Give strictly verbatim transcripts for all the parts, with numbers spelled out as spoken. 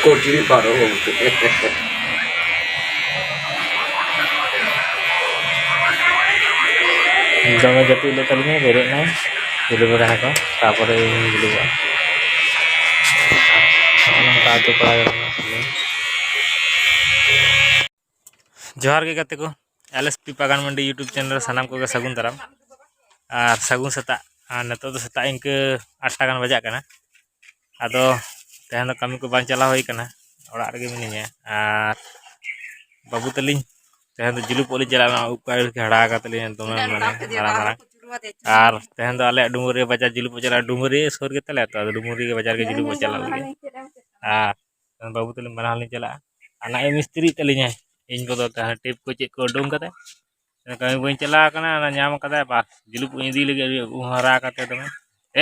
ᱠᱚᱴᱤ ᱯᱟᱨᱚᱢ᱾ ᱫᱚᱢᱮ ᱡᱟᱹᱯᱤᱫ ᱞᱮᱫ ᱛᱟᱹᱞᱤᱧᱟᱭ, ᱵᱮᱨᱮᱫ ᱮᱱᱟᱭ, ᱡᱩᱞᱩᱯ ᱵᱟᱲᱟ ᱟᱠᱚ, ᱛᱟᱨᱯᱚᱨᱮ ᱤᱧ ᱡᱩᱞᱩᱯᱚᱜᱼᱟ᱾ ᱱᱚᱜᱼᱚ ᱱᱚᱝᱠᱟ ᱟᱹᱛᱩ ᱯᱟᱲᱟ ᱨᱮ ᱢᱮᱱᱟᱜ ᱞᱤᱧᱟ᱾ ᱡᱚᱦᱟᱨ ᱜᱮ ᱜᱟᱛᱮ ᱠᱚ, ᱮᱞ ᱮᱥ ᱯᱤ ᱯᱟᱜᱟᱱ ᱢᱟᱱᱰᱤ YouTube ᱪᱮᱱᱮᱞ ᱨᱮ ᱥᱟᱱᱟᱢ ᱠᱚᱜᱮ ᱥᱟᱹᱜᱩᱱ ᱫᱟᱨᱟᱢ ᱟᱨ ᱥᱟᱹᱜᱩᱱ ᱥᱮᱛᱟᱜ᱾ ᱟᱨ ᱱᱤᱛᱚᱜ ᱫᱚ ᱥᱮᱛᱟᱜ ᱤᱱᱠᱟᱹ ᱟᱴ ᱴᱟ ᱜᱟᱱ ᱵᱟᱡᱟᱜ ᱠᱟᱱᱟ᱾ ᱟᱫᱚ ᱛᱮᱦᱮᱧ ᱫᱚ ᱠᱟᱹᱢᱤ ᱠᱚ ᱵᱟᱝ ᱪᱟᱞᱟᱣ ᱦᱩᱭ ᱠᱟᱱᱟ, ᱚᱲᱟᱜ ᱨᱮᱜᱮ ᱢᱤᱱᱟᱹᱧᱟ᱾ ᱟᱨ ᱵᱟᱹᱵᱩ ᱛᱟᱹᱞᱤᱧ ᱛᱮᱦᱮᱧ ᱫᱚ ᱡᱩᱞᱩᱯᱚᱜ ᱞᱤᱧ ᱪᱟᱞᱟᱜᱼᱟ, ᱩᱵ ᱠᱚ ᱟᱹᱰᱤ ᱦᱟᱲᱟ ᱟᱠᱟᱱ ᱛᱟᱹᱞᱤᱧᱟ, ᱫᱚᱢᱮ ᱢᱟᱱᱮ ᱢᱟᱨᱟᱝ ᱢᱟᱨᱟᱝ᱾ ᱟᱨ ᱛᱮᱦᱮᱧ ᱫᱚ ᱟᱞᱮᱭᱟᱜ ᱰᱩᱢᱩᱨᱤᱭᱟᱹ ᱵᱟᱡᱟᱨ ᱡᱩᱞᱩᱯᱚᱜ ᱪᱟᱞᱟᱜᱼᱟ, ᱰᱩᱢᱩᱨᱤᱭᱟᱹ ᱥᱩᱨ ᱜᱮᱛᱟᱞᱮᱭᱟ ᱛᱚ, ᱟᱫᱚ ᱰᱩᱢᱩᱨᱤᱭᱟᱹ ᱵᱟᱡᱟᱨ ᱜᱮ ᱡᱩᱞᱩᱯᱚᱜ ᱪᱟᱞᱟᱜ ᱞᱟᱹᱜᱤᱫ᱾ ᱟᱨ ᱵᱟᱹᱵᱩ ᱛᱟᱹᱞᱤᱧ ᱵᱟᱱᱟ ᱦᱚᱲ ᱞᱤᱧ ᱪᱟᱞᱟᱜᱼᱟ᱾ ᱟᱨ ᱱᱟᱜᱼᱮ ᱢᱤᱥᱛᱨᱤᱭᱮᱫ ᱛᱟᱹᱞᱤᱧᱟᱭ, ᱤᱧ ᱜᱚ ᱫᱚ ᱛᱟᱦᱮᱸ ᱴᱮᱯ ᱠᱚ ᱪᱮᱫ ᱠᱚ ᱩᱰᱩᱝ ᱠᱟᱛᱮ ᱠᱟᱹᱢᱤ ᱵᱟᱹᱧ ᱪᱟᱞᱟᱣ ᱠᱟᱱᱟ, ᱚᱱᱟ ᱧᱟᱢ ᱠᱟᱫᱟᱭ, ᱵᱟᱥ ᱡᱩᱞᱩᱯ ᱤᱧ ᱤᱫᱤ ᱞᱟᱹᱜᱤᱫ ᱟᱹᱰᱤ ᱩᱢ ᱦᱟᱨᱟ ᱠᱟᱛᱮ ᱫᱚᱢᱮ᱾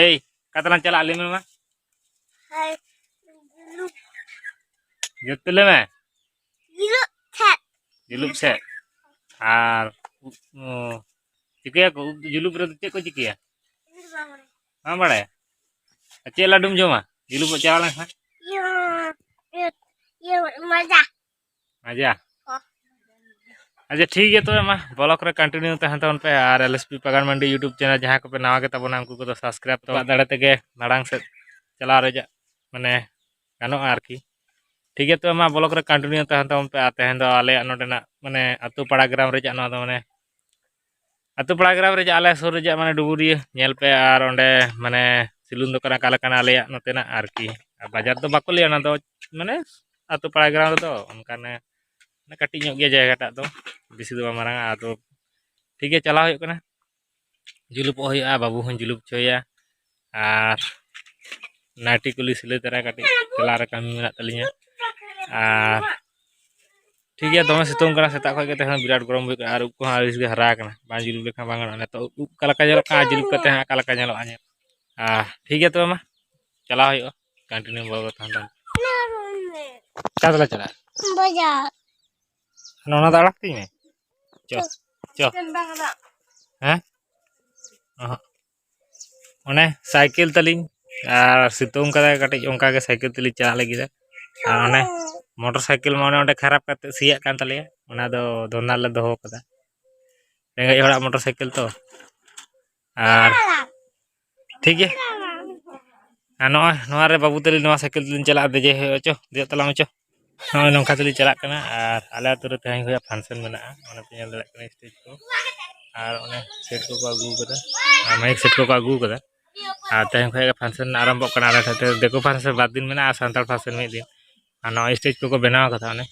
ᱮᱭ, ᱚᱠᱟ ᱛᱮᱞᱟᱝ ᱪᱟᱞᱟᱜᱼᱟ ᱞᱟᱹᱭ ᱢᱮ ᱢᱟ? ᱦᱮᱸ, ᱡᱩᱞᱩᱯ᱾ ᱡᱩᱛ ᱞᱟᱹᱭ ᱢᱮ᱾ ᱡᱩᱞᱩᱯ ᱥᱮᱫ᱾ ᱡᱩᱞᱩᱯ ᱥᱮᱫ᱾ ᱟᱨ ᱩᱵ, ᱚ, ᱪᱤᱠᱟᱹᱭᱟᱠᱚ ᱩᱵ ᱡᱩᱞᱩᱯ ᱨᱮᱫᱚ ᱪᱮᱫ ᱠᱚ ᱪᱤᱠᱟᱹᱭᱟ? ᱤᱧ ᱫᱚ ᱵᱟᱝ ᱵᱟᱲᱟᱭᱟ᱾ ᱵᱟᱢ ᱵᱟᱲᱟᱭᱟ? ᱟᱨ ᱪᱮᱫ ᱞᱟᱹᱰᱩᱢ ᱡᱚᱢᱟ ᱡᱩᱞᱩᱯᱚᱜ ᱪᱟᱞᱟᱣ ᱞᱮᱱᱠᱷᱟᱱ? ᱤᱭᱟᱹ, ᱤᱭᱟᱹ, ᱤᱭᱟᱹ, ᱢᱟᱡᱟ᱾ ᱢᱟᱡᱟ? ᱦᱚᱸ᱾ ᱟᱪᱪᱷᱟ, ᱴᱷᱤᱠ ᱜᱮᱭᱟ, ᱛᱚᱵᱮ ᱢᱟ ᱵᱞᱚᱜ ᱨᱮ ᱠᱚᱱᱴᱤᱱᱤᱭᱩ ᱛᱟᱦᱮᱱ ᱛᱟᱵᱚᱱ ᱯᱮ᱾ ᱟᱨ ᱮᱞ ᱮᱥ ᱯᱤ ᱯᱟᱜᱟᱱ ᱢᱟᱱᱰᱤ YouTube ᱪᱮᱱᱮᱞ ᱡᱟᱦᱟᱸᱭ ᱠᱚᱯᱮ ᱱᱟᱣᱟ ᱜᱮ ᱛᱟᱵᱚᱱᱟ, ᱩᱱᱠᱩ ᱠᱚᱫᱚ ᱥᱟᱵᱥᱠᱨᱟᱭᱤᱵ ᱛᱟᱵᱚᱱ, ᱫᱟᱲᱮ ᱛᱮᱜᱮ ᱢᱟᱲᱟᱝ ᱥᱮᱫ ᱪᱟᱞᱟᱣ ᱨᱮᱭᱟᱜ ᱢᱟᱱᱮ ᱜᱟᱱᱚᱜᱼᱟ ᱟᱨᱠᱤ᱾ ᱴᱷᱤᱠ ᱜᱮᱭᱟ, ᱛᱚᱵᱮ ᱢᱟ ᱵᱞᱚᱜ ᱨᱮ ᱠᱚᱱᱴᱤᱱᱤᱭᱩ ᱛᱟᱦᱮᱱ ᱛᱟᱵᱚᱱ ᱯᱮ᱾ ᱟᱨ ᱛᱮᱦᱮᱧ ᱫᱚ ᱟᱞᱮᱭᱟᱜ ᱱᱚᱰᱮᱱᱟᱜ ᱢᱟᱱᱮ ᱟᱹᱛᱩ ᱯᱟᱲᱟ ᱜᱨᱟᱢ ᱨᱮᱭᱟᱜ ᱱᱚᱣᱟ ᱫᱚ ᱢᱟᱱᱮ ᱟᱹᱛᱩ ᱯᱟᱲᱟ ᱜᱨᱟᱢ ᱨᱮᱭᱟᱜ ᱟᱞᱮ ᱥᱩᱨ ᱨᱮᱭᱟᱜ ᱢᱟᱱᱮ ᱰᱩᱢᱩᱨᱤᱭᱟᱹ ᱧᱮᱞ ᱯᱮ᱾ ᱟᱨ ᱚᱸᱰᱮ ᱢᱟᱱᱮ ᱥᱤᱞᱩᱱ ᱫᱚᱠᱟᱱ ᱚᱠᱟ ᱞᱮᱠᱟᱱᱟ ᱟᱞᱮᱭᱟᱜ ᱱᱚᱛᱮᱱᱟᱜ ᱟᱨᱠᱤ᱾ ᱟᱨ ᱵᱟᱡᱟᱨ ᱫᱚ ᱵᱟᱠᱚ ᱞᱟᱹᱭᱟ, ᱚᱱᱟ ᱫᱚ ᱢᱟᱱᱮ ᱟᱹᱛᱩ ᱯᱟᱲᱟ ᱜᱨᱟᱢ ᱨᱮᱫᱚ ᱚᱱᱠᱟᱱᱮ ᱢᱟᱱᱮ ᱠᱟᱹᱴᱤᱡ ᱧᱚᱜ ᱜᱮᱭᱟ ᱡᱟᱭᱜᱟᱴᱟᱜ ᱫᱚ, ᱵᱮᱥᱤ ᱫᱚ ᱵᱟᱝ ᱢᱟᱨᱟᱝᱟ᱾ ᱟᱫᱚ ᱴᱷᱤᱠ ᱜᱮᱭᱟ, ᱪᱟᱞᱟᱣ ᱦᱩᱭᱩᱜ ᱠᱟᱱᱟ, ᱡᱩᱞᱩᱯᱚᱜ ᱦᱩᱭᱩᱜᱼᱟ, ᱵᱟᱹᱵᱩ ᱦᱚᱸᱧ ᱡᱩᱞᱩᱯ ᱦᱚᱪᱚᱭᱟ᱾ ᱟᱨ ᱱᱟᱭᱴᱤ ᱠᱚᱞᱤᱧ ᱥᱤᱞᱟᱹᱭ ᱛᱚᱨᱟᱭᱟ, ᱠᱟᱹᱴᱤᱡ ᱴᱮᱞᱟᱨ ᱨᱮ ᱠᱟᱹᱢᱤ ᱢᱮᱱᱟᱜ ᱛᱟᱹᱞᱤᱧᱟ᱾ ᱟᱨ ᱴᱷᱤᱠ ᱜᱮᱭᱟ, ᱫᱚᱢᱮ ᱥᱤᱛᱩᱝ ᱠᱟᱱᱟ, ᱥᱮᱛᱟᱜ ᱠᱷᱚᱱ ᱜᱮ ᱛᱮᱦᱮᱧ ᱵᱤᱨᱟᱴ ᱜᱚᱨᱚᱢ ᱵᱩᱡᱷᱟᱹᱜ ᱠᱟᱱᱟ᱾ ᱟᱨ ᱩᱵ ᱠᱚᱦᱚᱸ ᱟᱹᱲᱤᱥ ᱜᱮ ᱦᱟᱨᱟ ᱟᱠᱟᱱᱟ, ᱵᱟᱝ ᱡᱩᱞᱩᱯ ᱞᱮᱠᱷᱟᱱ ᱵᱟᱝ ᱜᱟᱱᱚᱜᱼᱟ᱾ ᱱᱤᱛᱚᱜ ᱩᱵ ᱚᱠᱟ ᱞᱮᱠᱟ ᱧᱮᱞᱚᱜ ᱠᱟᱱᱟ, ᱟᱨ ᱡᱩᱞᱩᱯ ᱠᱟᱛᱮ ᱦᱟᱸᱜ ᱚᱠᱟ ᱞᱮᱠᱟ ᱧᱮᱞᱚᱜᱼᱟ ᱧᱮᱞ᱾ ᱟᱨ ᱴᱷᱤᱠ ᱜᱮᱭᱟ, ᱛᱚᱵᱮ ᱢᱟ ᱪᱟᱞᱟᱣ ᱦᱩᱭᱩᱜᱼᱟ, ᱠᱚᱱᱴᱤᱱᱤᱭᱩ ᱵᱞᱚᱜ ᱨᱮ ᱛᱟᱦᱮᱱ ᱛᱟᱵᱚᱱ᱾ ᱚᱠᱟ ᱛᱮᱞᱮ ᱪᱟᱞᱟᱜᱼᱟ? ᱵᱟᱡᱟᱨ᱾ ᱚᱱᱟ ᱫᱚ ᱟᱲᱟᱜ ᱛᱤᱧ ᱢᱮ᱾ ᱪᱚ, ᱪᱚ᱾ ᱦᱮᱸ? ᱚᱦᱚᱸᱜ᱾ ᱚᱱᱮ ᱥᱟᱭᱠᱮᱞ ᱛᱟᱹᱞᱤᱧ, ᱟᱨ ᱥᱤᱛᱩᱝ ᱠᱟᱫᱟᱭ ᱠᱟᱹᱴᱤᱡ, ᱚᱱᱠᱟ ᱜᱮ ᱥᱟᱭᱠᱮᱞ ᱛᱮᱞᱤᱧ ᱪᱟᱞᱟᱜ ᱞᱟᱹᱜᱤᱫ᱾ ᱟᱨ ᱚᱱᱮ ᱢᱚᱴᱚᱨ ᱥᱟᱭᱠᱮᱞ ᱢᱟ ᱚᱱᱮ ᱚᱸᱰᱮ ᱠᱷᱟᱨᱟᱯ ᱠᱟᱛᱮ ᱥᱮᱭᱟᱜ ᱠᱟᱱ ᱛᱟᱞᱮᱭᱟ, ᱚᱱᱟ ᱫᱚ ᱫᱷᱚᱨᱱᱟ ᱨᱮᱞᱮ ᱫᱚᱦᱚ ᱠᱟᱫᱟ᱾ ᱨᱮᱸᱜᱮᱡ ᱦᱚᱲᱟᱜ ᱢᱚᱴᱚᱨ ᱥᱟᱭᱠᱮᱞ ᱛᱚ᱾ ᱟᱨ ᱴᱷᱤᱠ ᱜᱮᱭᱟ᱾ ᱟᱨ ᱱᱚᱜᱼᱚᱭ ᱱᱚᱣᱟ ᱨᱮ ᱵᱟᱹᱵᱩ ᱛᱟᱹᱞᱤᱧ ᱱᱚᱣᱟ ᱥᱟᱭᱠᱮᱞ ᱛᱮᱞᱤᱧ ᱪᱟᱞᱟᱜᱼᱟ, ᱫᱮᱡᱮ ᱦᱩᱭᱩᱜᱼᱟ, ᱪᱚ ᱫᱮᱡᱚᱜ ᱛᱟᱞᱟᱝ ᱢᱮ ᱪᱚ᱾ ᱱᱚᱜᱼᱚᱭ ᱱᱚᱝᱠᱟ ᱛᱮᱞᱤᱧ ᱪᱟᱞᱟᱜ ᱠᱟᱱᱟ᱾ ᱟᱨ ᱟᱞᱮ ᱟᱹᱛᱩ ᱨᱮ ᱛᱮᱦᱮᱧ ᱠᱷᱚᱱᱟᱜ ᱯᱷᱟᱱᱥᱮᱱ ᱢᱮᱱᱟᱜᱼᱟ, ᱚᱱᱮ ᱯᱮ ᱧᱮᱞ ᱫᱟᱲᱮᱭᱟᱜ ᱠᱟᱱᱟ ᱥᱴᱮᱡᱽ ᱠᱚ᱾ ᱟᱨ ᱚᱱᱮ ᱥᱮᱴ ᱠᱚᱠᱚ ᱟᱹᱜᱩ ᱠᱟᱫᱟ, ᱟᱨ ᱢᱟᱭᱤᱠ ᱥᱮᱴ ᱠᱚᱠᱚ ᱟᱹᱜᱩ ᱠᱟᱫᱟ᱾ ᱟᱨ ᱛᱮᱦᱮᱧ ᱠᱷᱚᱱ ᱜᱮ ᱯᱷᱟᱱᱥᱮᱱ ᱟᱨᱟᱢᱵᱷᱚᱜ ᱠᱟᱱᱟ ᱟᱞᱮ ᱴᱷᱮᱱ᱾ ᱫᱤᱠᱩ ᱯᱷᱟᱱᱥᱮᱱ ᱵᱟᱨ ᱫᱤᱱ ᱢᱮᱱᱟᱜᱼᱟ, ᱥᱟᱱᱛᱟᱲ ᱯᱷᱟᱱᱥᱮᱱ ᱢᱤᱫ ᱫᱤᱱ᱾ ᱟᱨ ᱱᱚᱜᱼᱚᱭ ᱥᱴᱮᱡᱽ ᱠᱚᱠᱚ ᱵᱮᱱᱟᱣ ᱠᱟᱫᱟ ᱚᱱᱮ,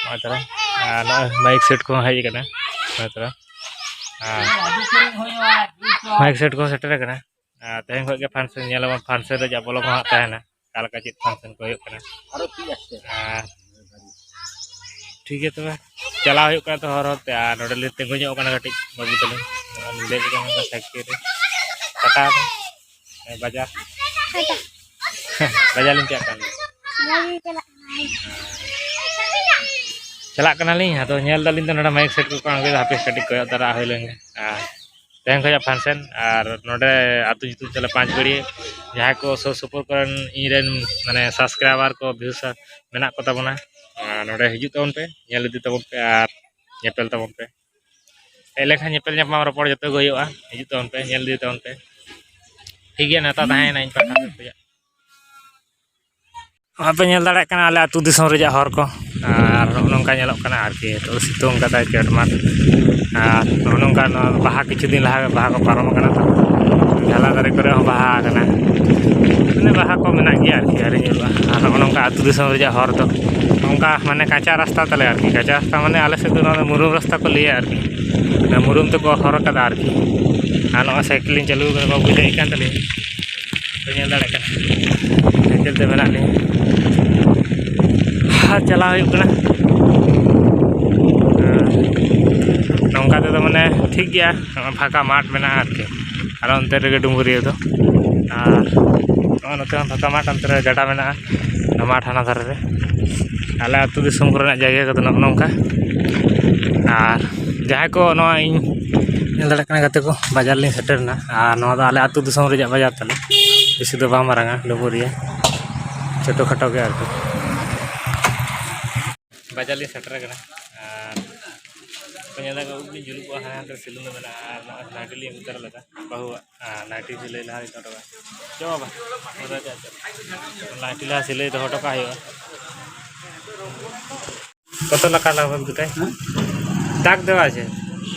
ᱱᱚᱜᱼᱚᱭ ᱛᱟᱨᱟ᱾ ᱟᱨ ᱱᱚᱜᱼᱚᱭ ᱢᱟᱭᱤᱠ ᱥᱮᱴ ᱠᱚᱦᱚᱸ ᱦᱮᱡ ᱟᱠᱟᱱᱟ, ᱱᱚᱜᱼᱚᱭ ᱛᱟᱨᱟ᱾ ᱟᱨ ᱢᱟᱭᱤᱠ ᱥᱮᱴ ᱠᱚᱦᱚᱸ ᱥᱮᱴᱮᱨ ᱟᱠᱟᱱᱟ᱾ ᱟᱨ ᱛᱮᱦᱮᱧ ᱠᱷᱚᱱ ᱜᱮ ᱯᱷᱟᱱᱥᱮᱱ ᱧᱮᱞ ᱟᱵᱚᱱ, ᱯᱷᱟᱱᱥᱮᱱ ᱨᱮ ᱡᱟ ᱵᱚᱞᱚ ᱠᱚ ᱦᱟᱸᱜ ᱛᱟᱦᱮᱱᱟ, ᱚᱠᱟ ᱞᱮᱠᱟ ᱪᱮᱫ ᱯᱷᱟᱱᱥᱮᱱ ᱠᱚ ᱦᱩᱭᱩᱜ ᱠᱟᱱᱟ᱾ ᱟᱨ ᱴᱷᱤᱠ ᱜᱮᱭᱟ ᱛᱚᱵᱮ, ᱪᱟᱞᱟᱣ ᱦᱩᱭᱩᱜ ᱠᱟᱱᱟ ᱛᱚ ᱦᱚᱨ ᱦᱚᱨ ᱛᱮ, ᱟᱨ ᱱᱚᱰᱮ ᱞᱤᱧ ᱛᱤᱸᱜᱩ ᱧᱚᱜ ᱠᱟᱱᱟ ᱠᱟᱹᱴᱤᱡ ᱵᱟᱹᱵᱩ ᱛᱟᱹᱞᱤᱧ, ᱱᱚᱜᱼᱚᱭ ᱞᱤᱧ ᱫᱮᱡ ᱟᱠᱟᱱᱟ ᱥᱟᱭᱠᱮᱞ ᱨᱮ᱾ ᱴᱟᱴᱟ ᱟᱫᱚ᱾ ᱦᱮᱸ, ᱵᱟᱡᱟᱨ᱾ ᱵᱟᱡᱟᱨ ᱞᱤᱧ ᱪᱟᱞᱟᱜ ᱠᱟᱱᱟ᱾ ᱪᱟᱞᱟᱜ ᱠᱟᱱᱟᱞᱤᱧ, ᱟᱫᱚ ᱧᱮᱞ ᱫᱟᱞᱤᱧ ᱛᱚ ᱱᱚᱰᱮ ᱢᱟᱭᱤᱠ ᱥᱮᱴ ᱠᱚᱠᱚ ᱟᱬᱜᱚᱭᱮᱫᱟ, ᱦᱟᱯᱮ ᱠᱟᱹᱴᱤᱡ ᱠᱚᱭᱚᱜ ᱛᱟᱨᱟ ᱦᱩᱭ ᱞᱮᱱ ᱜᱮ᱾ ᱟᱨ ᱛᱮᱦᱮᱧ ᱠᱷᱚᱱᱟᱜ ᱯᱷᱟᱱᱥᱮᱱ, ᱟᱨ ᱱᱚᱰᱮ ᱟᱹᱛᱩ ᱧᱩᱛᱩᱢ ᱛᱟᱞᱮ ᱯᱟᱸᱪ ᱵᱟᱹᱲᱭᱟᱹ᱾ ᱡᱟᱦᱟᱸᱭ ᱠᱚ ᱥᱩᱨ ᱥᱩᱯᱩᱨ ᱠᱚᱨᱮᱱ ᱤᱧ ᱨᱮᱱ ᱢᱟᱱᱮ ᱥᱟᱵᱥᱠᱨᱟᱭᱵᱟᱨ ᱠᱚ, ᱵᱷᱤᱭᱩᱥ ᱢᱮᱱᱟᱜ ᱠᱚᱛᱟ ᱵᱚᱱᱟ, ᱟᱨ ᱱᱚᱰᱮ ᱦᱤᱡᱩᱜ ᱛᱟᱵᱚᱱ ᱯᱮ, ᱧᱮᱞ ᱤᱫᱤ ᱛᱟᱵᱚᱱ ᱯᱮ ᱟᱨ ᱧᱮᱯᱮᱞ ᱛᱟᱵᱚᱱ ᱯᱮ᱾ ᱦᱮᱡ ᱞᱮᱱᱠᱷᱟᱱ ᱧᱮᱯᱮᱞ ᱧᱟᱯᱟᱢ ᱨᱚᱯᱚᱲ ᱡᱚᱛᱚ ᱜᱮ ᱦᱩᱭᱩᱜᱼᱟ᱾ ᱦᱤᱡᱩᱜ ᱛᱟᱵᱚᱱ ᱯᱮ, ᱧᱮᱞ ᱤᱫᱤ ᱛᱟᱵᱚᱱ ᱯᱮ᱾ ᱴᱷᱤᱠ ᱜᱮᱭᱟ, ᱱᱮᱣᱛᱟ ᱛᱟᱦᱮᱸᱭᱮᱱᱟ ᱤᱧ ᱯᱟᱦᱴᱟ ᱥᱮᱫ ᱠᱷᱚᱱᱟᱜ᱾ ᱱᱚᱜᱼᱚᱭ ᱯᱮ ᱧᱮᱞ ᱫᱟᱲᱮᱭᱟᱜ ᱠᱟᱱᱟ ᱟᱞᱮ ᱟᱹᱛᱩ ᱫᱤᱥᱚᱢ ᱨᱮᱭᱟᱜ ᱦᱚᱨ ᱠᱚ, ᱟᱨ ᱱᱚᱜᱼᱚ ᱱᱚᱝᱠᱟ ᱧᱮᱞᱚᱜ ᱠᱟᱱᱟ ᱟᱨᱠᱤ᱾ ᱱᱤᱛᱚᱜ ᱫᱚ ᱥᱤᱛᱩᱝ ᱠᱟᱫᱟᱭ ᱪᱟᱹᱛ ᱢᱟᱥ, ᱟᱨ ᱱᱚᱜᱼᱚ ᱱᱚᱝᱠᱟ ᱱᱚᱣᱟ ᱵᱟᱦᱟ ᱠᱤᱪᱷᱩ ᱫᱤᱱ ᱞᱟᱦᱟ ᱵᱟᱦᱟ ᱠᱚ ᱯᱟᱨᱚᱢ ᱟᱠᱟᱱᱟ ᱛᱚ, ᱡᱷᱟᱞᱟ ᱫᱟᱨᱮ ᱠᱚᱨᱮ ᱦᱚᱸ ᱵᱟᱦᱟ ᱟᱠᱟᱱᱟ, ᱢᱟᱱᱮ ᱵᱟᱦᱟ ᱠᱚ ᱢᱮᱱᱟᱜ ᱜᱮᱭᱟ ᱟᱨᱠᱤ, ᱟᱹᱣᱨᱤ ᱧᱩᱨᱩᱜᱼᱟ᱾ ᱟᱨ ᱱᱚᱜᱼᱚ ᱱᱚᱝᱠᱟ ᱟᱹᱛᱩ ᱫᱤᱥᱚᱢ ᱨᱮᱭᱟᱜ ᱦᱚᱨ ᱫᱚ ᱱᱚᱝᱠᱟ ᱢᱟᱱᱮ ᱠᱟᱸᱪᱟ ᱨᱟᱥᱛᱟ ᱛᱟᱞᱮ ᱟᱨᱠᱤ, ᱠᱟᱸᱪᱟ ᱨᱟᱥᱛᱟ ᱢᱟᱱᱮ ᱟᱞᱮ ᱥᱮᱫ ᱫᱚ ᱱᱚᱣᱟ ᱫᱚ ᱢᱩᱨᱩᱢ ᱨᱟᱥᱛᱟ ᱠᱚ ᱞᱟᱹᱭᱟ ᱟᱨᱠᱤ, ᱚᱱᱟ ᱢᱩᱨᱩᱢ ᱛᱮᱠᱚ ᱦᱚᱨ ᱠᱟᱫᱟ ᱟᱨᱠᱤ᱾ ᱟᱨ ᱱᱚᱜᱼᱚᱭ ᱥᱟᱭᱠᱮᱞ ᱞᱤᱧ ᱪᱟᱹᱞᱩ ᱠᱟᱫᱟ, ᱵᱟᱵᱩ ᱫᱮᱡ ᱠᱟᱱ ᱛᱟᱹᱞᱤᱧᱟ᱾ ᱯᱮ ᱧᱮᱞ ᱫᱟᱲᱮᱭᱟᱜ ᱠᱟᱱᱟ, ᱥᱟᱭᱠᱮᱞ ᱛᱮ ᱢᱮᱱᱟᱜ ᱞᱤᱧᱟ᱾ ᱟᱨ ᱪᱟᱞᱟᱣ ᱦᱩᱭᱩᱜ ᱠᱟᱱᱟ᱾ ᱟᱨ ᱱᱚᱝᱠᱟ ᱛᱮᱫᱚ ᱢᱟᱱᱮ ᱴᱷᱤᱠ ᱜᱮᱭᱟ, ᱱᱚᱜᱼᱚᱭ ᱯᱷᱟᱸᱠᱟ ᱢᱟᱴᱷ ᱢᱮᱱᱟᱜᱼᱟ ᱟᱨᱠᱤ, ᱟᱨ ᱚᱱᱛᱮ ᱨᱮᱜᱮ ᱰᱩᱢᱩᱨᱤᱭᱟᱹ ᱫᱚ᱾ ᱟᱨ ᱱᱚᱜᱼᱚᱭ ᱱᱚᱛᱮ ᱦᱚᱸ ᱯᱷᱟᱸᱠᱟ ᱢᱟᱴᱷ, ᱚᱱᱛᱮ ᱨᱮ ᱜᱟᱰᱟ ᱢᱮᱱᱟᱜᱼᱟ, ᱚᱱᱟ ᱢᱟᱴᱷ ᱦᱟᱱᱟ ᱫᱷᱟᱨᱮ ᱨᱮ᱾ ᱟᱞᱮ ᱟᱹᱛᱩ ᱫᱤᱥᱚᱢ ᱠᱚᱨᱮᱱᱟᱜ ᱡᱟᱭᱜᱟ ᱠᱚᱫᱚ ᱱᱚᱜᱼᱚ ᱱᱚᱝᱠᱟ᱾ ᱟᱨ ᱡᱟᱦᱟᱸᱭ ᱠᱚ ᱱᱚᱣᱟ ᱤᱧ ᱧᱮᱞ ᱫᱟᱲᱮᱭᱟᱜ ᱠᱟᱱᱟ ᱜᱟᱛᱮ ᱠᱚ, ᱵᱟᱡᱟᱨ ᱞᱤᱧ ᱥᱮᱴᱮᱨ ᱮᱱᱟ᱾ ᱟᱨ ᱱᱚᱣᱟ ᱫᱚ ᱟᱞᱮ ᱟᱹᱛᱩ ᱫᱤᱥᱚᱢ ᱨᱮᱭᱟᱜ ᱵᱟᱡᱟᱨ ᱛᱟᱞᱮ, ᱵᱮᱥᱤ ᱫᱚ ᱵᱟᱝ ᱢᱟᱨᱟᱝᱟ, ᱰᱩᱢᱩᱨᱤᱭᱟᱹ᱾ ᱪᱷᱳᱴᱳ ᱠᱷᱟᱴᱳ ᱜᱮ ᱟᱨᱠᱤ᱾ ᱵᱟᱡᱟᱨ ᱞᱤᱧ ᱥᱮᱴᱮᱨ ᱟᱠᱟᱱᱟ᱾ ᱟᱨ ᱠᱚ ᱧᱮᱞ ᱮᱫᱟ, ᱩᱵ ᱞᱤᱧ ᱡᱩᱞᱩᱜ ᱠᱚᱣᱟ, ᱦᱟᱱᱮ ᱦᱟᱱᱛᱮ ᱥᱮᱞᱩᱱ ᱨᱮ ᱢᱮᱱᱟᱜᱼᱟ᱾ ᱟᱨ ᱱᱚᱜᱼᱚᱭ ᱱᱟᱭᱴᱤ ᱞᱤᱧ ᱟᱹᱜᱩ ᱛᱟᱨᱟ ᱞᱮᱫᱟ ᱵᱟᱹᱦᱩᱣᱟᱜ᱾ ᱟᱨ ᱱᱟᱭᱴᱤ ᱥᱤᱞᱟᱹᱭ ᱞᱟᱦᱟ ᱞᱤᱧ ᱫᱚᱦᱚ ᱦᱚᱴᱚ ᱠᱟᱜᱼᱟ᱾ ᱪᱚ ᱵᱟᱵᱟ, ᱱᱟᱭᱴᱤ ᱞᱟᱦᱟ ᱥᱤᱞᱟᱹᱭ ᱫᱚᱦᱚ ᱦᱚᱴᱚ ᱠᱟᱜ ᱦᱩᱭᱩᱜᱼᱟ᱾ ᱠᱚᱛᱚ ᱞᱟᱠᱟ ᱞᱟᱜᱟᱣ ᱫᱩᱠᱟᱭ? দাগ দেওয়া আছে।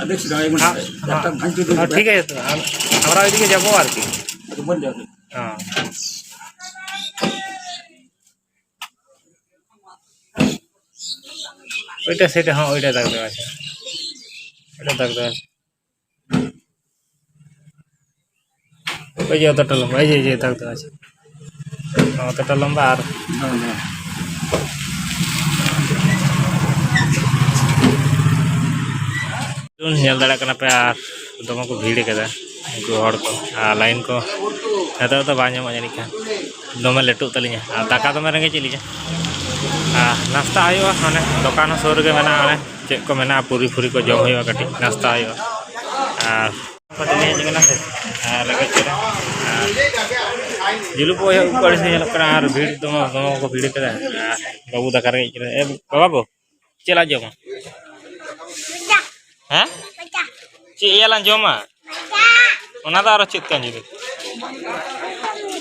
আরে সেটা এমন হ্যাঁ, একটা হ্যাঁ। ভাঙতে দিন। হ্যাঁ, ঠিক আছে তো। আম-, আমরা ওইদিকে যাবো আর কি। আচ্ছা, বল যাবে। হ্যাঁ। ওইটা সেটা, হ্যাঁ, ওইটা দাগ দেওয়া আছে। ওইটা দাগ দেওয়া আছে। ওই যে অতটা লম্বা, এই যে, এই যে দাগ দেওয়া আছে। অতটা লম্বা আর ᱧᱮᱞ ᱫᱟᱲᱮᱭᱟᱜ ᱠᱟᱱᱟ ᱯᱮ, ᱟᱨ ᱫᱚᱢᱮ ᱠᱚ ᱵᱷᱤᱲ ᱠᱟᱫᱟ ᱩᱱᱠᱩ ᱦᱚᱲ ᱠᱚ, ᱟᱨ ᱞᱟᱭᱤᱱ ᱠᱚ ᱱᱤᱛᱚᱜ ᱫᱚ ᱵᱟᱝ ᱧᱟᱢᱚᱜᱼᱟ ᱡᱟᱹᱱᱤᱡ ᱠᱷᱟᱱ, ᱫᱚᱢᱮ ᱞᱮᱴᱚᱜ ᱛᱟᱹᱞᱤᱧᱟ, ᱟᱨ ᱫᱟᱠᱟ ᱫᱚᱢᱮ ᱨᱮᱸᱜᱮᱡ ᱮᱫ ᱞᱤᱧᱟ᱾ ᱟᱨ ᱱᱟᱥᱛᱟ ᱦᱩᱭᱩᱜᱼᱟ, ᱚᱱᱮ ᱫᱚᱠᱟᱱ ᱦᱚᱸ ᱥᱩᱨ ᱨᱮᱜᱮ ᱢᱮᱱᱟᱜᱼᱟ, ᱚᱱᱮ ᱪᱮᱫ ᱠᱚ ᱢᱮᱱᱟᱜᱼᱟ, ᱯᱩᱨᱤ ᱯᱷᱩᱨᱤ ᱠᱚ ᱡᱚᱢ ᱦᱩᱭᱩᱜᱼᱟ, ᱠᱟᱹᱴᱤᱡ ᱱᱟᱥᱛᱟ ᱦᱩᱭᱩᱜᱼᱟ᱾ ᱟᱨ ᱠᱟᱹᱴᱤᱡ ᱞᱤᱧ ᱦᱮᱡ ᱠᱟᱱᱟ ᱥᱮ, ᱟᱨ ᱨᱮᱸᱜᱮᱡ ᱠᱟᱱᱟ, ᱟᱨ ᱡᱩᱞᱩᱯ ᱠᱚ ᱦᱩᱭᱩᱜ ᱠᱚ ᱟᱹᱲᱤᱥ ᱜᱮ ᱧᱮᱞᱚᱜ ᱠᱟᱱᱟ, ᱟᱨ ᱵᱷᱤᱲ ᱫᱚᱢᱮ, ᱫᱚᱢᱮ ᱠᱚ ᱵᱷᱤᱲ ᱠᱟᱫᱟ᱾ ᱟᱨ ᱵᱟᱹᱵᱩ ᱫᱟᱠᱟ ᱨᱮᱸᱜᱮᱡ ᱠᱟᱱᱟ᱾ ᱮ ᱵᱟᱵᱟ ᱜᱳ, ᱪᱮᱫ ᱞᱟᱝ ᱡᱚᱢᱟ? ᱦᱮᱸ? ᱪᱮᱫ ᱭᱟ ᱞᱟᱝ ᱡᱚᱢᱟ? ᱚᱱᱟ ᱫᱚ ᱟᱨᱚ ᱪᱮᱫ ᱠᱟᱱ ᱡᱩᱫᱤ?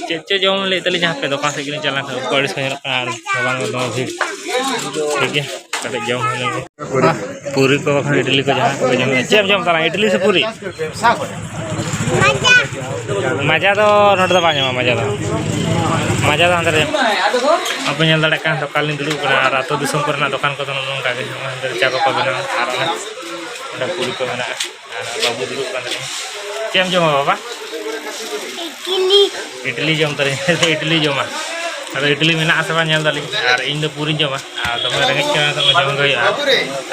ᱪᱮᱫ ᱪᱚ ᱡᱚᱢ ᱞᱟᱹᱭᱮᱫ ᱛᱟᱹᱞᱤᱧᱟ, ᱦᱟᱯᱮ ᱫᱚᱠᱟᱱ ᱥᱮᱫ ᱜᱮᱞᱤᱧ ᱪᱟᱞᱟᱣ ᱞᱮᱱ ᱠᱷᱟᱱ ᱩᱵ ᱠᱚ ᱟᱹᱲᱤᱥ ᱠᱚ ᱧᱮᱞᱚᱜ ᱠᱟᱱᱟ, ᱟᱨ ᱨᱟᱵᱟᱝ ᱫᱚ ᱫᱚᱢᱮ ᱵᱷᱤᱲ᱾ ᱴᱷᱤᱠ ᱜᱮᱭᱟ, ᱠᱟᱹᱴᱤᱡ ᱡᱚᱢ ᱦᱩᱭ ᱞᱮᱱ ᱜᱮ᱾ ᱯᱩᱨᱤ ᱠᱚ ᱵᱟᱠᱷᱟᱱ ᱤᱰᱞᱤ ᱠᱚ ᱡᱟᱦᱟᱸ ᱠᱚ ᱡᱚᱢ, ᱪᱮᱫ ᱮᱢ ᱡᱚᱢ ᱛᱟᱞᱟᱝ, ᱤᱰᱞᱤ ᱥᱮ ᱯᱩᱨᱤ? ᱢᱟᱡᱟ ᱫᱚ ᱱᱚᱰᱮ ᱫᱚ ᱵᱟᱝ ᱧᱟᱢᱚᱜᱼᱟ, ᱢᱟᱡᱟ ᱫᱚ᱾ ᱢᱟᱡᱟ ᱫᱚ ᱦᱟᱱᱛᱮ ᱨᱮ ᱧᱟᱢᱚᱜᱼᱟ᱾ ᱟᱯᱮ ᱧᱮᱞ ᱫᱟᱲᱮᱭᱟᱜ ᱠᱟᱱ ᱫᱚᱠᱟᱱ ᱞᱤᱧ ᱫᱩᱲᱩᱵ ᱠᱟᱱᱟ, ᱟᱨ ᱟᱹᱛᱩ ᱫᱤᱥᱚᱢ ᱠᱚᱨᱮᱱᱟᱜ ᱫᱚᱠᱟᱱ ᱠᱚᱫᱚ ᱱᱚᱜᱼᱚ ᱱᱚᱝᱠᱟ ᱜᱮ, ᱱᱚᱜᱼᱚᱭ ᱦᱟᱱᱛᱮ ᱨᱮ ᱪᱟ ᱠᱚᱠᱚ ᱵᱮᱱᱟᱣᱟ, ᱟᱨ ᱚᱱᱮ ᱚᱸᱰᱮ ᱯᱩᱨᱤ ᱠᱚ ᱢᱮᱱᱟᱜᱼᱟ, ᱟᱨ ᱵᱟᱹᱵᱩ ᱫᱩᱲᱩᱵ ᱠᱟᱱ ᱛᱟᱹᱞᱤᱧᱟ᱾ ᱪᱮᱫ ᱮᱢ ᱡᱚᱢᱟ ᱵᱟᱵᱟ? ᱤᱰᱞᱤ᱾ ᱤᱰᱞᱤ ᱡᱚᱢ ᱛᱟᱹᱞᱤᱧᱟ, ᱤᱰᱞᱤ ᱡᱚᱢᱟ᱾ ᱟᱫᱚ ᱤᱰᱞᱤ ᱢᱮᱱᱟᱜ ᱟᱥᱮ ᱵᱟᱝ ᱧᱮᱞ ᱫᱟᱞᱤᱧ, ᱟᱨ ᱤᱧ ᱫᱚ ᱯᱩᱨᱤᱧ ᱡᱚᱢᱟ, ᱟᱨ ᱫᱚᱢᱮ ᱨᱮᱸᱜᱮᱡ ᱠᱟᱱᱟ, ᱱᱤᱛᱚᱜ ᱢᱟ ᱡᱚᱢ ᱜᱮ ᱦᱩᱭᱩᱜᱼᱟ᱾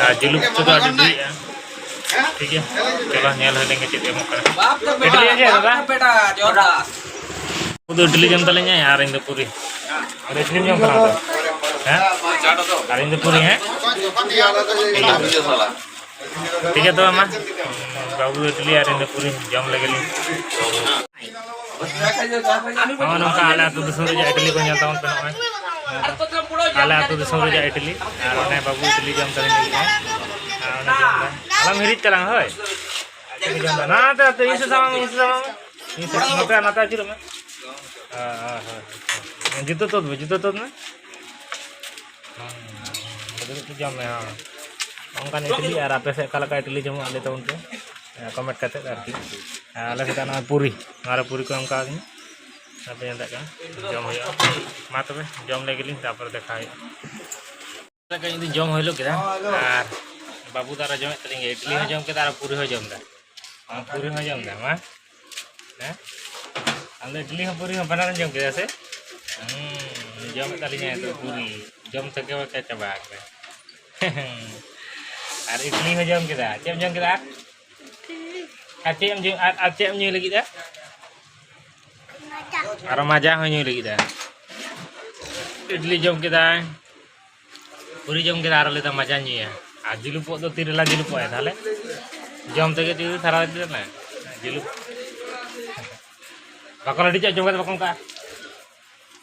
ᱟᱨ ᱡᱩᱞᱩᱯ ᱛᱮᱫᱚ ᱟᱹᱰᱤ ᱵᱷᱤᱲ᱾ ᱴᱷᱤᱠ ᱜᱮᱭᱟ, ᱪᱚᱞᱚ ᱧᱮᱞ ᱦᱩᱭ ᱞᱮᱱ ᱜᱮ ᱪᱮᱫ ᱮᱢᱚᱜ ᱠᱟᱱᱟ᱾ ᱤᱰᱞᱤ ᱦᱮᱸ ᱪᱮ ᱫᱟᱫᱟ? ᱩᱱᱠᱩ ᱫᱚ ᱤᱰᱞᱤ ᱡᱚᱢ ᱛᱟᱞᱤᱧᱟᱭ ᱟᱨ ᱤᱧ ᱫᱚ ᱯᱩᱨᱤ᱾ ᱟᱫᱚ ᱤᱰᱞᱤᱢ ᱡᱚᱢ ᱛᱟᱞᱟᱝ ᱛᱚ? ᱦᱮᱸ? ᱟᱨ ᱤᱧ ᱫᱚ ᱯᱩᱨᱤ, ᱦᱮᱸ? ᱴᱷᱤᱠ ᱜᱮᱭᱟ, ᱛᱚᱵᱮ ᱢᱟ, ᱵᱟᱹᱵᱩ ᱫᱚ ᱤᱰᱞᱤ ᱟᱨ ᱤᱧ ᱫᱚ ᱯᱩᱨᱤ ᱡᱚᱢ ᱞᱮᱜᱮ ᱞᱤᱧ᱾ ᱱᱚᱜᱼᱚ ᱱᱚᱝᱠᱟ ᱟᱞᱮ ᱟᱹᱛᱩ ᱫᱤᱥᱚᱢ ᱨᱮᱭᱟᱜ ᱤᱰᱞᱤ ᱠᱚ ᱧᱮᱞ ᱛᱟᱵᱚᱱ ᱯᱮ ᱱᱚᱜᱼᱚᱭ᱾ ᱟᱞᱮ ᱟᱹᱛᱩ ᱫᱤᱥᱚᱢ ᱨᱮᱭᱟᱜ ᱤᱰᱞᱤ, ᱟᱨ ᱚᱱᱮ ᱵᱟᱹᱵᱩ ᱤᱰᱞᱤ ᱡᱚᱢ ᱛᱟᱹᱞᱤᱧ ᱞᱟᱹᱜᱤᱫ ᱟᱭ᱾ ᱟᱨ ᱚᱱᱮ ᱡᱚᱢ ᱫᱟᱭ᱾ ᱟᱞᱚᱢ ᱦᱤᱨᱤᱡ ᱛᱟᱞᱟᱝ ᱦᱳᱭ᱾ ᱪᱮᱫ ᱠᱚ ᱡᱚᱢ ᱫᱟ? ᱱᱟᱛᱮ, ᱱᱟᱛᱮ, ᱤᱧ ᱥᱮᱫ ᱥᱟᱢᱟᱝ ᱢᱮ, ᱤᱧ ᱥᱮᱫ ᱥᱟᱢᱟᱝ ᱢᱮ᱾ ᱤᱧ ᱥᱮᱫ, ᱱᱚᱛᱮ, ᱱᱟᱛᱮ ᱟᱹᱪᱩᱨᱚᱜ ᱢᱮ᱾ ᱦᱳᱭ, ᱦᱳᱭ, ᱦᱳᱭ᱾ ᱡᱩᱛᱟᱹ ᱛᱩᱫ ᱢᱮ, ᱡᱩᱛᱟᱹ ᱛᱩᱫ ᱢᱮ᱾ ᱦᱩᱸ, ᱫᱩᱲᱩᱵ ᱛᱮ ᱡᱚᱢ ᱢᱮ, ᱦᱚᱸ᱾ ᱚᱱᱠᱟᱱ ᱤᱰᱞᱤ, ᱟᱨ ᱟᱯᱮ ᱥᱮᱫ ᱚᱠᱟ ᱞᱮᱠᱟ ᱤᱰᱞᱤ ᱡᱚᱢᱚᱜᱼᱟ, ᱞᱟᱹᱭ ᱛᱟᱵᱚᱱ ᱯᱮ᱾ ᱦᱮᱸ, comment ᱠᱟᱛᱮᱫ ᱟᱨᱠᱤ᱾ ᱟᱨ ᱟᱞᱮ ᱥᱮᱫ ᱱᱚᱣᱟ ᱯᱩᱨᱤ, ᱱᱚᱣᱟ ᱨᱮ ᱯᱩᱨᱤ ᱠᱚ ᱮᱢ ᱠᱟᱣᱫᱤᱧᱟ᱾ ᱟᱯᱮ ᱧᱮᱞ ᱫᱟᱲᱮᱭᱟᱜ ᱠᱟᱱᱟ, ᱡᱚᱢ ᱦᱩᱭᱩᱜᱼᱟ᱾ ᱢᱟ ᱛᱚᱵᱮ, ᱡᱚᱢ ᱞᱮᱜᱮ ᱞᱤᱧ, ᱛᱟᱨᱯᱚᱨᱮ ᱫᱮᱠᱷᱟ ᱦᱩᱭᱩᱜᱼᱟ᱾ ᱫᱟᱠᱟ ᱤᱧ ᱫᱚᱧ ᱡᱚᱢ ᱦᱩᱭᱞᱩᱜ ᱠᱮᱫᱟ, ᱟᱨ ᱵᱟᱹᱵᱩ ᱫᱚ ᱟᱨᱚ ᱡᱚᱢᱮᱫ ᱛᱟᱹᱞᱤᱧ ᱜᱮ, ᱤᱰᱞᱤ ᱦᱚᱸ ᱡᱚᱢ ᱠᱮᱫᱟ ᱟᱨ ᱯᱩᱨᱤ ᱦᱚᱸ ᱡᱚᱢ ᱮᱫᱟ᱾ ᱟᱢ ᱯᱩᱨᱤ ᱦᱚᱸ ᱡᱚᱢ ᱫᱟ, ᱢᱟ᱾ ᱦᱮᱸ? ᱟᱢ ᱫᱚ ᱤᱰᱞᱤ ᱦᱚᱸ ᱯᱩᱨᱤ ᱦᱚᱸ ᱵᱟᱱᱟᱨᱮᱢ ᱡᱚᱢ ᱠᱮᱫᱟ ᱥᱮ? ᱦᱩᱸ, ᱡᱚᱢᱮᱫ ᱛᱟᱹᱞᱤᱧᱟᱭ ᱱᱤᱛᱚᱜ ᱯᱩᱨᱤ᱾ ᱡᱚᱢ ᱛᱮᱜᱮ ᱵᱟᱠᱷᱟᱡ ᱪᱟᱵᱟ ᱟᱠᱟᱫᱟᱭ᱾ ᱟᱨ ᱤᱰᱞᱤ ᱦᱚᱸ ᱡᱚᱢ ᱠᱮᱫᱟ᱾ ᱪᱮᱫ ᱮᱢ ᱡᱚᱢ ᱠᱮᱫᱟ? ᱟᱨ ᱪᱮᱫ ᱮᱢ ᱡᱚᱢ, ᱟᱨ, ᱟᱨ ᱪᱮᱫ ᱮᱢ ᱧᱩᱭ ᱞᱟᱹᱜᱤᱫ ᱟ? ᱟᱨᱚ ᱢᱟᱡᱟ ᱦᱚᱸ ᱧᱩᱭ ᱞᱟᱹᱜᱤᱫ ᱟ᱾ ᱤᱰᱞᱤ ᱡᱚᱢ ᱠᱮᱫᱟᱭ᱾ ᱯᱩᱨᱤ ᱡᱚᱢ ᱠᱮᱫᱟ, ᱟᱨᱚ ᱞᱟᱹᱭᱫᱟ ᱢᱟᱡᱟᱧ ᱧᱩᱭᱟ᱾ ᱟᱨ ᱡᱩᱞᱩᱯᱚᱜ ᱫᱚ ᱛᱤᱨᱮᱞᱟᱝ ᱡᱩᱞᱩᱯᱚᱜᱼᱟ ᱛᱟᱦᱞᱮ? ᱡᱚᱢ ᱛᱮᱜᱮ ᱡᱩᱫᱤ ᱥᱟᱨᱟ ᱫᱤᱱ ᱨᱮᱱᱟᱜ ᱡᱩᱞᱩᱯ᱾ ᱵᱟᱠᱚ ᱞᱟᱹᱰᱤ ᱪᱚᱜ ᱡᱚᱢ ᱠᱟᱛᱮ ᱵᱟᱠᱚ ᱚᱱᱠᱟᱜᱼᱟ᱾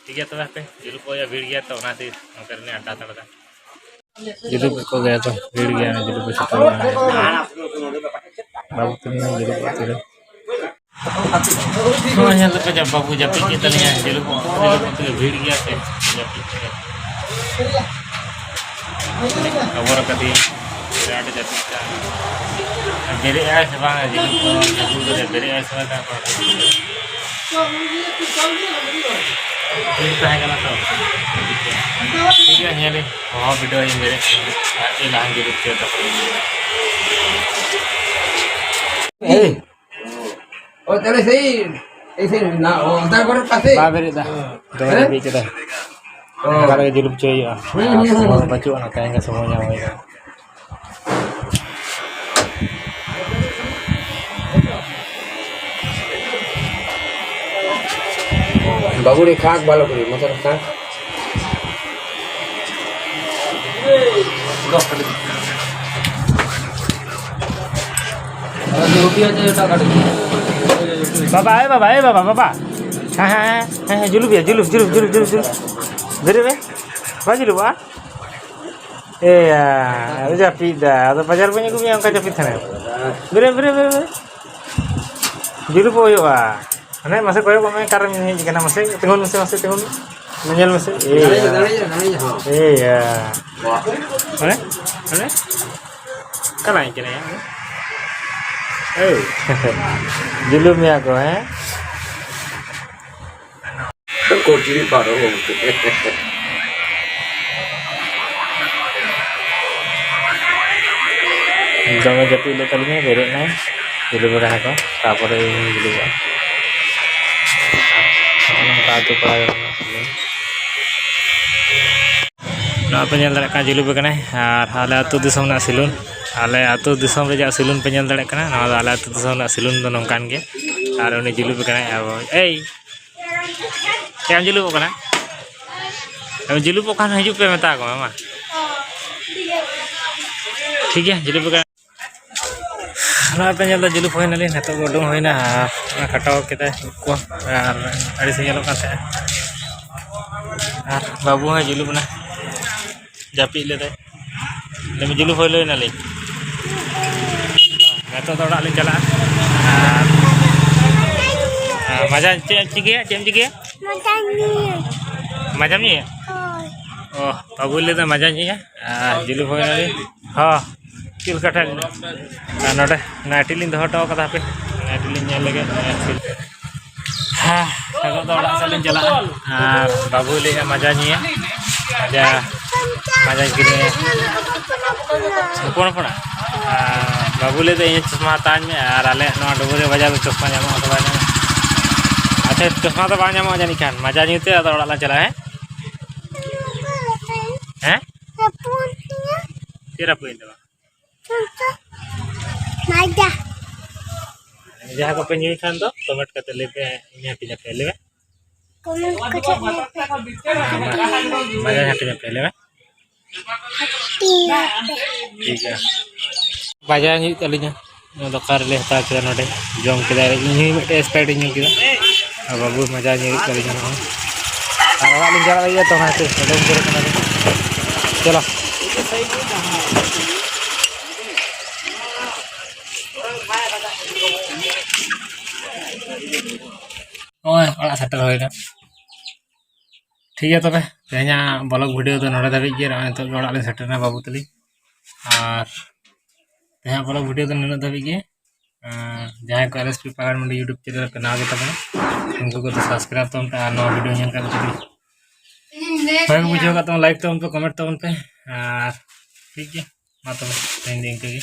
ᱴᱷᱤᱠ ᱜᱮᱭᱟ ᱛᱚᱵᱮ, ᱦᱟᱯᱮ, ᱡᱩᱞᱩᱯᱚᱜ ᱦᱩᱭᱩᱜᱼᱟ, ᱵᱷᱤᱲ ᱜᱮᱭᱟ ᱛᱚ, ᱚᱱᱟᱛᱮ ᱱᱚᱛᱮ ᱨᱮᱞᱮ ᱟᱰᱰᱟ ᱦᱟᱛᱟᱲ ᱮᱫᱟ᱾ ᱡᱩᱞᱩᱯ ᱠᱚ ᱜᱮᱭᱟ ᱠᱚ, ᱵᱷᱤᱲ ᱜᱮᱭᱟ, ᱡᱩᱞᱩᱯ ᱠᱚ ᱪᱷᱩᱴᱟᱹᱣ ᱠᱟᱱᱟ᱾ ᱵᱟᱹᱵᱩ ᱛᱟᱹᱞᱤᱧ ᱦᱚᱸ ᱡᱩᱞᱩᱯ ᱠᱚ ᱛᱤᱨᱮ᱾ ᱱᱚᱜᱼᱚᱭ ᱧᱮᱞ ᱫᱟᱯᱮ ᱡᱟ ᱵᱟᱹᱵᱩ ᱡᱟᱹᱯᱤᱫ ᱠᱮᱫ ᱛᱟᱞᱤᱧᱟ, ᱡᱩᱞᱩᱯ, ᱡᱩᱞᱩᱯ ᱛᱮᱜᱮ ᱵᱷᱤᱲ ᱜᱮᱭᱟ ᱥᱮ, ᱡᱟᱹᱯᱤᱫ ᱛᱮᱜᱮ᱾ ᱠᱷᱚᱵᱚᱨ ᱟᱠᱟᱫᱤᱧ, ᱵᱤᱨᱟᱴ ᱡᱟᱹᱯᱤᱫ ᱠᱟᱱ᱾ ᱵᱮᱨᱮᱫ ᱟᱭ ᱥᱮ ᱵᱟᱝ, ᱡᱩᱞᱩᱯ ᱠᱚ, ᱡᱩᱞᱩᱯ ᱠᱚ ᱵᱮᱨᱮᱫ ᱟᱭ ᱥᱮ ᱵᱟᱝ, ᱛᱟᱨᱯᱚᱨ ᱵᱷᱤᱲ ᱛᱟᱦᱮᱸ ᱠᱟᱱᱟ ᱛᱚ᱾ ᱴᱷᱤᱠ ᱜᱮᱭᱟ, ᱧᱮᱞᱤᱧ, ᱦᱚᱦᱚ ᱵᱤᱰᱟᱹᱣ ᱤᱧ ᱵᱮᱨᱮᱫ ᱠᱟᱱᱟ᱾ ᱟᱨ ᱤᱧ ᱞᱟᱦᱟᱧ ᱡᱩᱞᱩᱯ ᱦᱚᱪᱚᱭᱟ, ᱛᱟᱨᱯᱚᱨᱮ ᱤᱧ ᱡᱩᱞᱩᱯᱟ᱾ ᱮᱭ! ᱚ, ᱛᱟᱦᱞᱮ ᱥᱮᱭ, ᱮᱭ ᱥᱮᱭ ᱱᱟ, ᱚ, ᱚᱱᱛᱮ ᱠᱚᱨᱮ ᱯᱟᱥᱮ? ᱵᱟᱭ ᱵᱮᱨᱮᱫ ᱫᱟ᱾ ᱫᱚᱢᱮ ᱦᱮᱸ? ᱡᱟᱹᱯᱤᱫ ᱠᱟᱫᱟᱭ᱾ ᱚ᱾ ᱚᱱᱠᱟ ᱨᱮᱜᱮ ᱡᱩᱞᱩᱯ ᱦᱚᱪᱚᱭ ᱦᱩᱭᱩᱜᱼᱟ᱾ ᱦᱩᱸ, ᱟᱨ ᱦᱩᱸ, ᱥᱚᱢᱚᱭ ᱦᱩᱸ᱾ ᱵᱟᱹᱪᱩᱜᱼᱟ, ᱛᱮᱦᱮᱧ ᱜᱮ ᱥᱚᱢᱚᱭ ᱧᱟᱢ ᱦᱩᱭ ᱠᱟᱱᱟ᱾ ᱵᱟᱹᱵᱩ ᱨᱮ ᱠᱷᱟᱸᱠ ᱵᱷᱟᱞᱚ ᱠᱚᱨᱮ, ᱢᱚᱪᱟ ᱨᱮ ᱠᱷᱟᱸᱠ᱾ ᱟᱨ ᱨᱩᱴᱤ ᱟᱪᱪᱷᱟ, ᱮᱴᱟᱜ ᱠᱟᱹᱴᱤᱡ᱾ ᱵᱟᱵᱟ, ᱮ ᱵᱟᱵᱟ, ᱮ ᱵᱟᱵᱟ, ᱵᱟᱵᱟ᱾ ᱦᱮᱸ, ᱦᱮᱸ, ᱦᱮᱸ, ᱦᱮᱸ, ᱦᱮᱸ, ᱡᱩᱞᱩᱯ ᱭᱟ, ᱡᱩᱞᱩᱯ, ᱡᱩᱞᱩᱯ, ᱡᱩᱞᱩᱯ, ᱡᱩᱞᱩᱯ, ᱡᱩᱞᱩᱯ᱾ ᱵᱮᱨᱮᱫ ᱢᱮ᱾ ᱵᱟᱭ ᱡᱩᱞᱩᱯᱚᱜᱼᱟ? ᱮᱭᱟ, ᱟᱫᱚ ᱡᱟᱹᱯᱤᱫ ᱫᱟ᱾ ᱟᱫᱚ ᱵᱟᱡᱟᱨ ᱵᱟᱹᱧ ᱟᱹᱜᱩ ᱢᱮᱭᱟ, ᱚᱱᱠᱟ ᱡᱟᱹᱯᱤᱫ ᱛᱟᱦᱮᱱᱟ᱾ ᱵᱮᱨᱮᱫ, ᱵᱮᱨᱮᱫ, ᱵᱮᱨᱮᱫ, ᱵᱮᱨᱮᱫ᱾ ᱡᱩᱞᱩᱯᱚᱜ ᱦᱩᱭᱩᱜᱼᱟ᱾ ᱦᱟᱱᱮ ᱢᱟᱥᱮ ᱠᱚᱭᱚᱜ ᱜᱚᱜ ᱢᱮ, ᱚᱠᱟᱨᱮᱢ ᱦᱮᱡ ᱟᱠᱟᱱᱟ? ᱢᱟᱥᱮ ᱛᱤᱸᱜᱩᱱ ᱢᱮᱥᱮ, ᱢᱟᱥᱮ ᱛᱤᱸᱜᱩᱱ ᱢᱮ᱾ ᱧᱮᱞ ᱢᱮᱥᱮ᱾ ᱮᱭᱟ᱾ ᱫᱟᱲᱮᱭᱟᱜᱼᱟ, ᱫᱟᱲᱮᱭᱟᱜᱼᱟ, ᱫᱟᱲᱮᱭᱟᱜᱼᱟ, ᱦᱚᱸ᱾ ᱮᱭᱟ᱾ ᱵᱟᱦ᱾ ᱚᱱᱮ? ᱚᱱᱮ? ᱚᱠᱟ ᱞᱟᱭᱤᱱ ᱠᱟᱱᱟᱭᱟ? ᱮᱭ᱾ ᱡᱩᱞᱩᱯ ᱢᱮᱭᱟ ᱠᱚ, ᱦᱮᱸ? ᱠᱚᱴᱤ ᱯᱟᱨᱚᱢ᱾ ᱫᱚᱢᱮ ᱡᱟᱹᱯᱤᱫ ᱞᱮᱫ ᱛᱟᱹᱞᱤᱧᱟᱭ, ᱵᱮᱨᱮᱫ ᱱᱟᱭ, ᱡᱩᱞᱩᱯ ᱵᱟᱲᱟ ᱟᱠᱚ, ᱛᱟᱨᱯᱚᱨᱮ ᱤᱧ ᱡᱩᱞᱩᱯᱚᱜᱼᱟ᱾ ᱱᱚᱜᱼᱚ ᱱᱚᱝᱠᱟ ᱟᱹᱛᱩ ᱯᱟᱲᱟ ᱨᱮ ᱢᱮᱱᱟᱜ ᱞᱤᱧᱟ᱾ ᱱᱚᱣᱟ ᱯᱮ ᱧᱮᱞ ᱫᱟᱲᱮᱭᱟᱜ ᱠᱟᱱᱟ, ᱡᱩᱞᱩᱯ ᱟᱠᱟᱱᱟᱭ᱾ ᱟᱨ ᱟᱞᱮ ᱟᱹᱛᱩ ᱫᱤᱥᱚᱢ ᱨᱮᱱᱟᱜ ᱥᱤᱞᱩᱱ, ᱟᱞᱮ ᱟᱹᱛᱩ ᱫᱤᱥᱚᱢ ᱨᱮᱭᱟᱜ ᱥᱤᱞᱩᱱ ᱯᱮ ᱧᱮᱞ ᱫᱟᱲᱮᱭᱟᱜ ᱠᱟᱱᱟ᱾ ᱱᱚᱣᱟ ᱫᱚ ᱟᱞᱮ ᱟᱹᱛᱩ ᱫᱤᱥᱚᱢ ᱨᱮᱱᱟᱜ ᱥᱤᱞᱩᱱ ᱫᱚ ᱱᱚᱝᱠᱟᱱ ᱜᱮ᱾ ᱟᱨ ᱩᱱᱤ ᱡᱩᱞᱩᱯ ᱟᱠᱟᱱᱟᱭ᱾ ᱟᱵᱚ, ᱮᱭ, ᱪᱮᱫ ᱮᱢ ᱡᱩᱞᱩᱯᱚᱜ ᱠᱟᱱᱟ? ᱮᱢ ᱡᱩᱞᱩᱯᱚᱜ ᱠᱷᱟᱱ ᱦᱤᱡᱩᱜ ᱯᱮ ᱢᱮᱛᱟ ᱠᱚ ᱢᱮ, ᱢᱟ᱾ ᱴᱷᱤᱠ ᱜᱮᱭᱟ, ᱡᱩᱞᱩᱯ ᱟᱠᱟᱱᱟ᱾ ᱱᱚᱜᱼᱚᱭ ᱯᱮ ᱧᱮᱞ ᱮᱫᱟ, ᱡᱩᱞᱩᱯ ᱦᱩᱭ ᱱᱟᱞᱤᱧ, ᱱᱤᱛᱚᱜ ᱜᱮ ᱩᱰᱩᱝ ᱦᱩᱭᱱᱟ᱾ ᱟᱨ ᱚᱱᱟ ᱠᱟᱴᱟᱣ ᱠᱮᱫᱟᱭ ᱩᱵ ᱠᱚ, ᱟᱨ ᱟᱹᱲᱤᱥ ᱜᱮ ᱧᱮᱞᱚᱜ ᱠᱟᱱ ᱛᱟᱦᱮᱸᱫ᱾ ᱟᱨ ᱵᱟᱹᱵᱩ ᱦᱚᱸᱭ ᱡᱩᱞᱩᱯ ᱮᱱᱟ, ᱡᱟᱹᱯᱤᱫ ᱞᱮᱫᱟᱭ᱾ ᱞᱟᱹᱭ ᱢᱮ, ᱡᱩᱞᱩᱯ ᱦᱩᱭ ᱞᱟᱹᱭ ᱱᱟᱞᱤᱧ᱾ ᱱᱤᱛᱚᱜ ᱫᱚ ᱚᱲᱟᱜ ᱞᱤᱧ ᱪᱟᱞᱟᱜᱼᱟ᱾ ᱟᱨ, ᱟᱨ ᱢᱟᱡᱟᱱ ᱪᱮᱫ ᱮᱢ ᱪᱤᱠᱟᱹᱭᱟ? ᱪᱮᱫ ᱮᱢ ᱪᱤᱠᱟᱹᱭᱟ? ᱢᱟᱡᱟᱱ ᱧᱩᱭᱟᱹᱧ᱾ ᱢᱟᱡᱟᱢ ᱧᱩᱭᱟ? ᱦᱳᱭ᱾ ᱚ, ᱵᱟᱹᱵᱩᱭ ᱞᱟᱹᱭᱫᱟ ᱢᱟᱡᱟᱱ ᱧᱩᱭᱟ᱾ ᱟᱨ ᱡᱩᱞᱩᱯ ᱦᱩᱭ ᱱᱟᱞᱤᱧ᱾ ᱦᱚᱸ, ᱪᱮᱫ ᱞᱮᱠᱟ ᱴᱷᱮᱱ? ᱟᱨ ᱱᱚᱰᱮ ᱱᱟᱭᱴᱤ ᱞᱤᱧ ᱫᱚᱦᱚ ᱦᱚᱴᱚ ᱠᱟᱫᱟ, ᱦᱟᱯᱮ, ᱱᱟᱭᱴᱤ ᱞᱤᱧ ᱧᱮᱞ ᱞᱮᱜᱮ᱾ ᱦᱮᱸ, ᱱᱤᱛᱚᱜ ᱫᱚ ᱚᱲᱟᱜ ᱥᱮᱫ ᱞᱤᱧ ᱪᱟᱞᱟᱜᱼᱟ᱾ ᱟᱨ ᱵᱟᱹᱵᱩᱭ ᱞᱟᱹᱭᱮᱫᱼᱟ ᱢᱟᱡᱟ ᱧᱩᱭᱟ, ᱢᱟᱡᱟ, ᱢᱟᱡᱟᱧ ᱠᱤᱨᱤᱧᱟ᱾ ᱦᱚᱯᱚᱱ ᱦᱚᱯᱚᱱᱟᱜ? ᱟᱨ ᱵᱟᱹᱵᱩ ᱞᱟᱹᱭᱮᱫᱟ, "ᱤᱧ ᱪᱚᱥᱢᱟ ᱦᱟᱛᱟᱣᱟᱹᱧ ᱢᱮ, ᱟᱨ ᱟᱞᱮᱭᱟᱜ ᱱᱚᱣᱟ ᱰᱩᱢᱩᱨᱤᱭᱟᱹ ᱵᱟᱡᱟᱨ ᱨᱮ ᱪᱚᱥᱢᱟ ᱧᱟᱢᱚᱜᱼᱟ ᱥᱮ ᱵᱟᱭ ᱧᱟᱢᱚᱜᱼᱟ?" ᱟᱪᱪᱷᱟ, ᱪᱚᱥᱢᱟ ᱫᱚ ᱵᱟᱝ ᱧᱟᱢᱚᱜᱼᱟ ᱡᱟᱹᱱᱤᱡ ᱠᱷᱟᱱ, ᱢᱟᱡᱟ ᱧᱩ ᱛᱮ ᱟᱫᱚ ᱚᱲᱟᱜ ᱞᱟᱝ ᱪᱟᱞᱟᱜᱼᱟ, ᱦᱮᱸ? ᱦᱮᱸ? ᱪᱮᱫ ᱨᱟᱹᱯᱩᱫ ᱮᱱ ᱛᱟᱢᱟ? ᱢᱟᱡᱟ᱾ ᱡᱟᱦᱟᱸ ᱠᱚᱯᱮ ᱧᱩᱭ ᱠᱷᱟᱱ ᱫᱚ comment ᱠᱟᱛᱮ ᱞᱟᱹᱭ ᱯᱮ, ᱤᱧ ᱦᱟᱹᱴᱤᱧ ᱟᱯᱮᱭᱟ, ᱞᱟᱹᱭ ᱢᱮ᱾ Comment ᱠᱟᱛᱮ ᱞᱟᱹᱭ ᱯᱮ᱾ ᱢᱟᱡᱟᱧ ᱦᱟᱹᱴᱤᱧ ᱟᱯᱮᱭᱟ, ᱞᱟᱹᱭ ᱢᱮ᱾ ᱦᱟᱹᱴᱤᱧ ᱟᱯᱮ᱾ ᱴᱷᱤᱠ ᱜᱮᱭᱟ᱾ ᱵᱟᱡᱟᱣ ᱦᱩᱭᱩᱜ ᱛᱟᱹᱞᱤᱧᱟ᱾ ᱱᱚᱣᱟ ᱫᱚ ᱚᱠᱟ ᱨᱮᱞᱮ ᱦᱟᱛᱟᱣ ᱠᱮᱫᱟ, ᱱᱚᱰᱮ ᱡᱚᱢ ᱠᱮᱫᱟ, ᱤᱧ ᱦᱚᱸ ᱢᱤᱫᱴᱮᱡ ᱥᱯᱨᱟᱭᱤᱴ ᱤᱧ ᱧᱩ ᱠᱮᱫᱟ᱾ ᱟᱨ ᱵᱟᱹᱵᱩ ᱢᱚᱡᱟ ᱧᱩᱭᱮᱫ ᱛᱟᱹᱞᱤᱧᱟ ᱱᱚᱜᱼᱚᱭ᱾ ᱟᱨ ᱚᱲᱟᱜ ᱞᱤᱧ ᱪᱟᱞᱟᱜ ᱞᱟᱹᱜᱤᱫ ᱛᱚ, ᱚᱱᱟ ᱠᱷᱟᱹᱛᱤᱨ ᱥᱟᱰᱮ ᱩᱛᱟᱹᱨ ᱠᱟᱱᱟ ᱞᱤᱧ᱾ ᱪᱚᱞᱚ᱾ ᱱᱚᱜᱼᱚᱭ ᱚᱲᱟᱜ ᱥᱮᱴᱮᱨ ᱦᱩᱭᱱᱟ᱾ ᱴᱷᱤᱠ ᱜᱮᱭᱟ ᱛᱚᱵᱮ, ᱛᱮᱦᱮᱧᱟᱜ ᱵᱞᱚᱜ ᱵᱷᱤᱰᱤᱭᱳ ᱫᱚ ᱱᱚᱰᱮ ᱫᱷᱟᱹᱵᱤᱡ ᱜᱮ᱾ ᱱᱚᱜᱼᱚᱭ ᱱᱤᱛᱚᱜ ᱜᱮ ᱚᱲᱟᱜ ᱞᱤᱧ ᱥᱮᱴᱮᱨᱱᱟ ᱵᱟᱹᱵᱩ ᱛᱟᱹᱞᱤᱧ᱾ ᱟᱨ ᱛᱮᱦᱮᱧᱟᱜ ᱵᱞᱚᱜ ᱵᱷᱤᱰᱤᱭᱳ ᱫᱚ ᱱᱤᱱᱟᱹᱜ ᱫᱷᱟᱹᱵᱤᱡ ᱜᱮ᱾ ᱟᱨ ᱡᱟᱦᱟᱸᱭ ᱠᱚ ᱮᱞ ᱮᱥ ᱯᱤ ᱯᱟᱲᱟᱜᱷᱟᱴ ᱢᱟᱹᱱᱰᱤ YouTube ᱪᱮᱱᱮᱞ ᱯᱮ ᱱᱟᱣᱟ ᱜᱮ ᱛᱟᱵᱚᱱᱟ, ᱩᱱᱠᱩ ᱠᱚᱫᱚ ᱥᱟᱵᱥᱠᱨᱟᱭᱤᱵᱽ ᱛᱟᱵᱚᱱ ᱯᱮ᱾ ᱟᱨ ᱱᱚᱣᱟ ᱵᱷᱤᱰᱤᱭᱳ ᱧᱮᱞ ᱠᱟᱛᱮ ᱡᱩᱫᱤ ᱵᱷᱟᱜᱮ ᱵᱩᱡᱷᱟᱹᱣ ᱠᱟᱜ ᱛᱟᱵᱚᱱ, ᱞᱟᱭᱤᱠ ᱛᱟᱵᱚᱱ ᱯᱮ, ᱠᱚᱢᱮᱱᱴ ᱛᱟᱵᱚᱱ ᱯᱮ᱾ ᱟᱨ ᱴᱷᱤᱠ ᱜᱮᱭᱟ, ᱢᱟ ᱛᱚᱵᱮ ᱛᱮᱦᱮᱧ ᱫᱚ ᱤᱱᱠᱟᱹ ᱜᱮ᱾